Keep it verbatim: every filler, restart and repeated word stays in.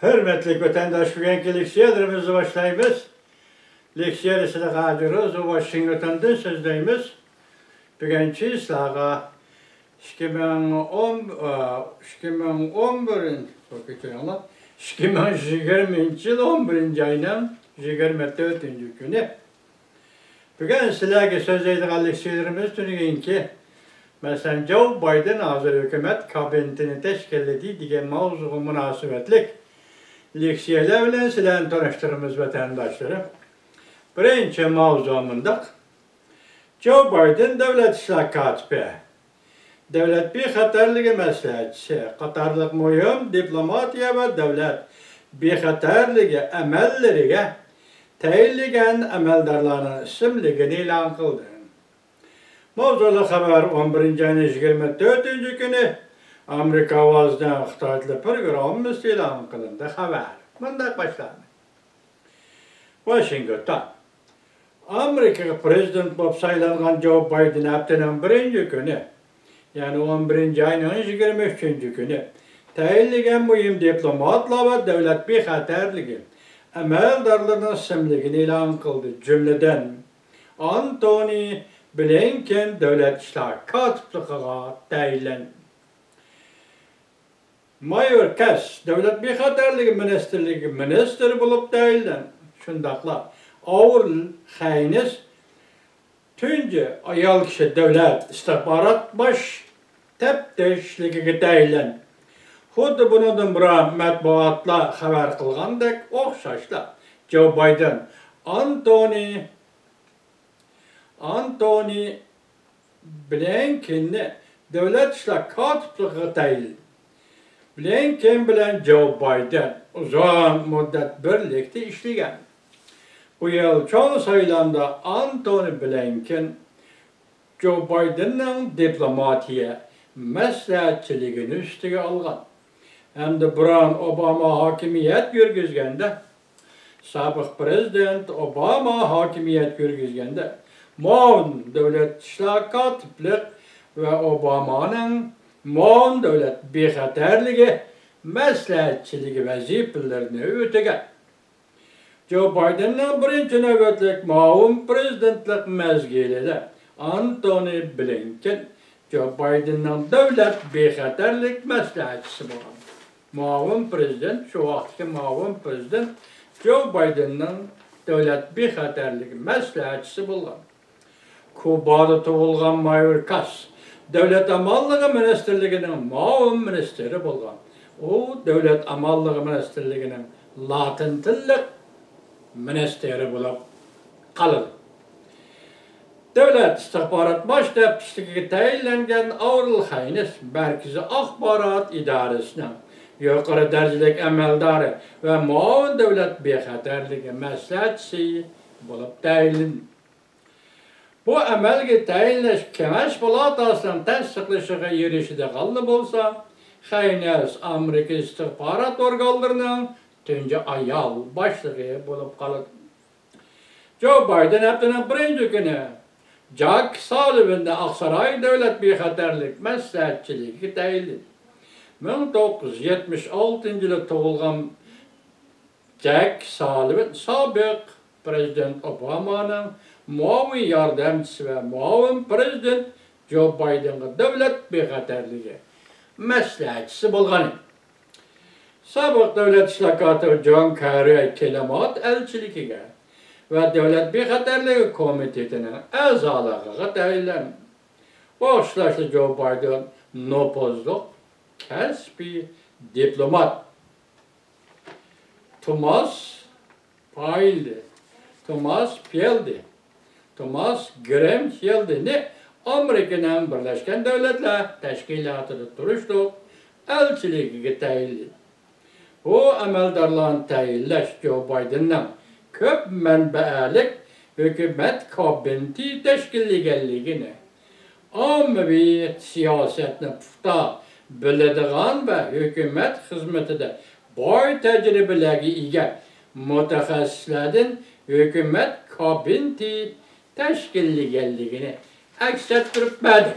ھۆرمەتلىك ۋەتەنداش، بۈگۈنكى لېكسىيەلىرىمىزنى باشلايمىز. لېكسىيەنى سىلەرگە ھاجىر روزى ۋاشىنگتوندىن سۆزلەيمىز. بۈگۈن چىسلاغا ئىككى مىڭ ئون، ئىككى مىڭ ئون بىرىنچى، كەچۈرۈڭلار، ئىككى مىڭ يىگىرمىنچى يىل ئون بىرىنچى ئاينىڭ يىگىرمە تۆتىنچى كۈنى. بۈگۈن سىلەرگە سۆزلەيدىغان لېكسىيەلىرىمىز تۈنۈگۈنكى، مەسىلەن، جو بايدېن ھازىر ھۆكۈمەت كابىنېتىنى تەشكىللىدى دېگەن ماۋزۇغا مۇناسىۋەتلىك لېكسىيەلەر بىلەن سىلەرنى تونۇشتۇرىمىز، ۋەتەنداشلىرىم. بىرىنچى ماۋزۇ مۇنداق. جو بايدېن دۆلەت ئىشلار كاتىپى، دۆلەت بىخەتەرلىكى مەسلىھەتچىسى قاتارلىق مۇھىم دىپلوماتىيە ۋە دۆلەت بىخەتەرلىكى ئەمەللىرىگە تەيىنلىگەن ئەمەلدارلارنىڭ ئىسىملىكىنى ئېلان قىلدى. ماۋزۇلۇق خەۋەر ئون بىرىنچى ئاينىڭ يىگىرمە تۆتىنچى كۈنى ئامېرىكا ئاۋازىنىڭ خىتاي تىلى پروگراممىسىدا ئېلان قىلىندى. خەۋەر مۇنداق باشلاندى. ۋاشىنگتون. ئامېرىكىغا پرېزىدېنت بولۇپ سايلانغان جو بايدېن ھەپتىنىڭ بىرىنچى كۈنى، يەنى ئون بىرىنچى ئاينىڭ يىگىرمە ئۈچىنچى كۈنى تەيىنلىگەن مۇھىم دىپلوماتلار ۋە دۆلەت بىخەتەرلىكى ئەمەلدارلىرىنىڭ ئىسىملىكىنى ئېلان قىلدى. جۈملىدىن، ئانتونى بلىنكېن دۆلەت ئىشلار كاتىپلىقىغا تەيىنلەندى. مايور كاس دۆلەت بىخەتەرلىكى مىنىستىرلىكى مىنىستىرى بولۇپ تەيىنلەندى. شۇنداقلا ئاۋرېل خەينىس تۇنجى ئايال كىشى دۆلەت ئىستىخبارات باش تەپتىشلىكىگە تەيىنلەندى. خۇددى بۇنىڭدىن بۇرۇن مەتبۇئاتلار خەۋەر قىلغاندەك ئوخشاشلا، جو بايدېن ئانتونى ئانتونى بلىنكېننى دۆلەت ئىشلار كاتىپلىقىغا تەيىنلىدى. بلىنكېن بىلەن جو بايدېن ئۇزۇن مۇددەت بىرلىكتە ئىشلىگەن. بۇ يىل چوڭ سايلامدا ئانتونى بلىنكېن جو بايدېننىڭ دىپلوماتىيە مەسلىھەتچىلىكىنى ئۈستىگە ئالغان ھەمدە بۇرۇن ئوباما ھاكىمىيەت يۈرگۈزگەندە، سابىق پرېزىدېنت ئوباما ھاكىمىيەت يۈرگۈزگەندە، مۇئاۋىن دۆلەت ئىشلار كاتىپلىق ۋە ئوبامانىڭ مۇئاۋىن دۆلەت بىخەتەرلىكى مەسلىھەتچىلىكى ۋەزىپىلىرىنى ئۆتىگەن. جو بايدېننىڭ بىرىنچى نۆۋەتلىك مۇئاۋىن پرېزىدېنتلىق مەزگىلىدە ئانتونى بلىنكېن جو بايدېننىڭ دۆلەت بىخەتەرلىك مەسلىھەتچىسى بولغان. مۇئاۋىن پرېزىدېنت، شۇ ۋاقىتتىكى مۇئاۋىن پرېزىدېنت جو بايدېننىڭ دۆلەت بىخەتەرلىك مەسلىھەتچىسى بولغان. كۇبادا تۇغۇلغان مايور كاس دۆلەت ئامانلىقى مىنىستىرلىكىنىڭ مۇئاۋىن مىنىستىرى بولغان. ئۇ دۆلەت ئامانلىقى مىنىستىرلىكىنىڭ لاتىن تىللىق مىنىستىرى بولۇپ قالىدۇ. دۆلەت ئىستىخبارات باش تەپتىشلىكىگە تەيىنلەنگەن ئاۋرېل خەينىس مەركىزىي ئاخبارات ئىدارىسىنىڭ يۇقىرى دەرىجىلىك ئەمەلدارى ۋە مۇئاۋىن دۆلەت بىخەتەرلىكى مەسلىھەتچىسى بولۇپ تەيىنلىنىدۇ. بۇ ئەمەلگە تەيىنلەش كېڭەش پالاتاسىنىڭ تەستىقلىشىغا ئېرىشىدىغانلا بولسا، خەينىس ئامېرىكا ئىستىخبارات ئورگانلىرىنىڭ تۇنجى ئايال باشلىقى بولۇپ قالىدۇ. جو بايدېن ھەپتىنىڭ بىرىنچى كۈنى جاك سالىۋىننى ئاقساراي دۆلەت بىخەتەرلىك مەسلىھەتچىلىكىگە تەيىنلىدى. مىڭ توققۇز يۈز يەتمىش ئالتىنچى يىلى تۇغۇلغان جاك سالىۋىن سابىق پرېزىدېنت ئوبامانىڭ مۇئاۋىن ياردەمچىسى ۋە مۇئاۋىن پرېزىدېنت جو بايدېنغا دۆلەت بىخەتەرلىكى مەسلىھەتچىسى بولغان ئىدى. سابىق دۆلەت ئىشلار كاتىپى جون كېررى كىلىمات ئەلچىلىكىگە ۋە دۆلەت بىخەتەرلىكى كومىتېتىنىڭ ئەزالىقىغا تەيىنلەندى. ئوخشاشلا جو بايدېن نوپۇزلۇق كەسپىي دىپلومات توماس پايلدى، توماس پىيلدى، توماس گرېمفىلدنى ئامېرىكىنىڭ بىرلەشكەن دۆلەتلەر تەشكىلاتىدا تۇرۇشلۇق ئەلچىلىكىگە تەيىنلىدى. بۇ ئەمەلدارلارنى تەيىنلەش جو بايدېننىڭ كۆپ مەنبەلىك ھۆكۈمەت كابىنېتى تەشكىللىگەنلىكىنى، ئاممىۋى سىياسەتنى پۇختا بىلىدىغان ۋە ھۆكۈمەت خىزمىتىدە باي تەجرىبىلەرگە ئىگە مۇتەخەسسىسلەردىن ھۆكۈمەت كابىنېتى تەشكىللىگەنلىكىنى ئەكس ئەتتۈرۈپ بەردى.